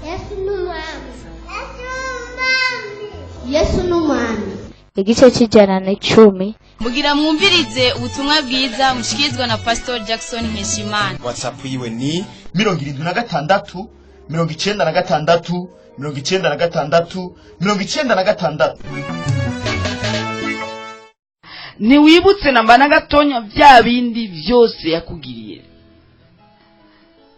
Yesu ni umwami. Yesu ni umwami. Igice c'110. Mugira mwumvirize ubutumwa bwiza mushikirizwa na Pastor Jackson Nkeshimana. WhatsApp yiwe ni 76 96 96 96. Ntiwibutse namba na gatonya bya bindi byose yakugiriye,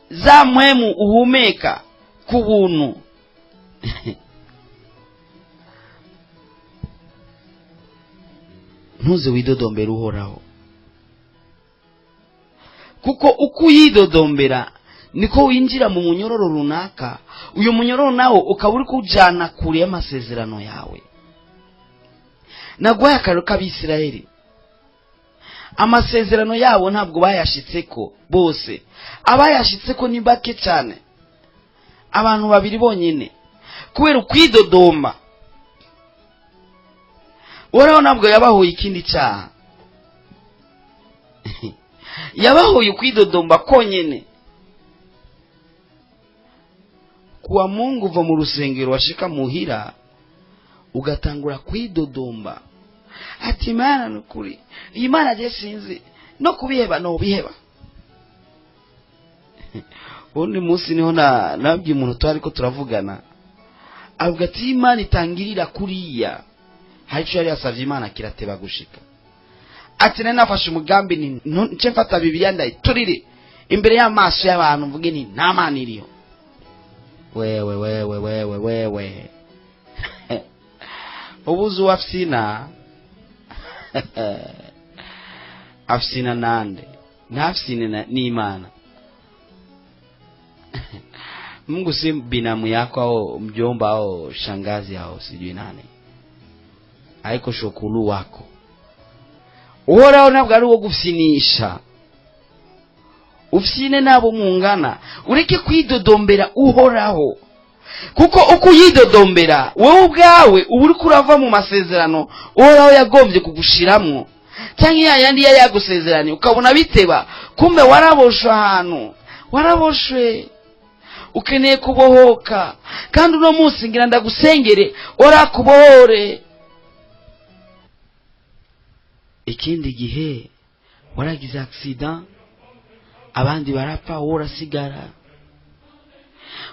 za mpwemu uhumeka ku buntu. Ntuze widodombera Uhoraho, kuko uko uyidodombera niko winjira mu munyororo runaka. Uyu munyororo nawo ukaba uri kujana kure y'amasezerano yawe. Naguhaye akarero k'Abisirayeli. Amasezerano yabo ntabwo bayashitseko bose, abayashitseko ni bake cyane, abantu babiri bonyine, kubera ukwidodomba. Uhoraho ntabwo yabahoye ikindi cyaha, yabahoye ukwidodomba konyene. Kuwa Mungu uva mu rusengero washika muhira ugatangura kwidodomba, ati Imana nukuri, iyi Mana je sinzi no kubiheba, no biheba. Undi munsi niho nabwiye umuntu twari ko turavugana, avuga ati Imana itangirira kuriya, hari icyo yari yasavye Imana kirateba gushika. Ati nari nafashe umugambi ni nce mfata Bibiliya ndayiturire imbere y'amaso y'abantu, mvuge nti nta Mana iriho. Wewe wewe wewe wewe, ubuze uwafyina afyina nande? Ntafyine n'Imana. Mungu si binamu yako au mjomba au shangazi au sijui nani, haiko shokulu wako. Uhoraho ntabwo ari uwo gufyinisha. Ufyine nabo mungana, ureke kwidodombera Uhoraho, kuko uko uyidodombera wowe ubwawe uba uriko urava mu masezerano Uhoraho yagombye kugushiramwo, cyangwa ya yandi yari yagusezeranye ukabona biteba. Kumbe waraboshwe ahantu, waraboshwe, ukeneye kubohoka. Kandi uno munsi ngira ndagusengere orakubohore. Ikindi gihe waragize accident, abandi barapfa, wowe urasigara.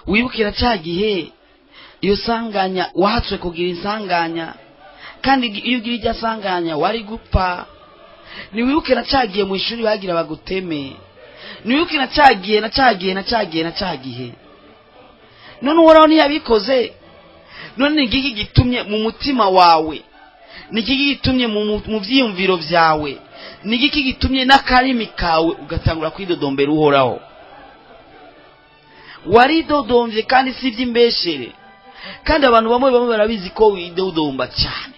Wibukira cya gihe iyo sanganya wahatswe kugira insanganya, kandi iyo ugira irya sanganya wari gupfa. Ntiwibukira cya gihe mu ishuri bagira baguteme. Ntiwibukira cya gihe na cya gihe na cya gihe na cya gihe. None Uhoraho ntiyabikoze. None ni igiki gitumye mu mutima wawe, ni igiki gitumye mu vyiyumviro vyawe, ni igiki gitumye n'akarimi kawe ugatangura kwidodombera Uhoraho? Waridodomvye kandi si ivy'imbeshere. Kandi abantu bamwe bamwe barabizi ko widodomba cyane.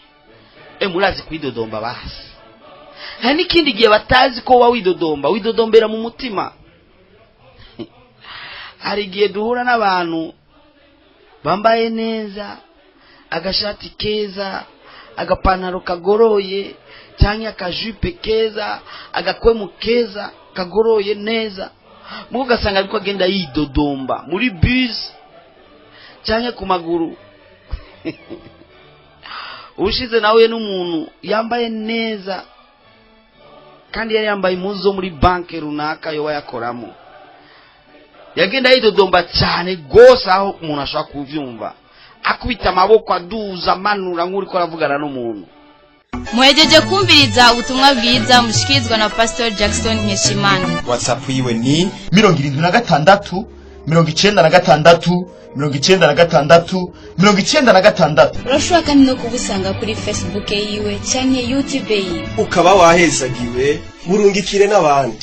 Murazi kwidodomba basi. Hari n'ikindi gihe batazi ko wowe widodomba, widodombera mu mutima. Hari igihe duhura n'abantu bambaye neza, agashati keza, agapantaro kagoroye, cyangwa akajupe keza, agakwemu keza kagoroye neza, mugo ugasanga ariko agenda yidodomba muri bus cyangwa ku maguru. Ubushize nawe n'umuntu yambaye neza, kandi yari yambaye impuzu zo muri banke runaka yoba yakoramo, yagenda yidodomba cyane rwose, aho umuntu ashobora kubyumva, akubita amaboko, aduza, amanura nk'uriko aravugana n'umuntu. Muhejeje kumviriza ubutumwa bwiza mushikirizwa na Pastor Jackson Nkeshimana. WhatsApp yiwe ni 76 96 96 96. Urashobora kandi no kubusanga kuri Facebook yiwe canke YouTube yiwe. Ukaba wahezagiwe, murungikire n'abandi.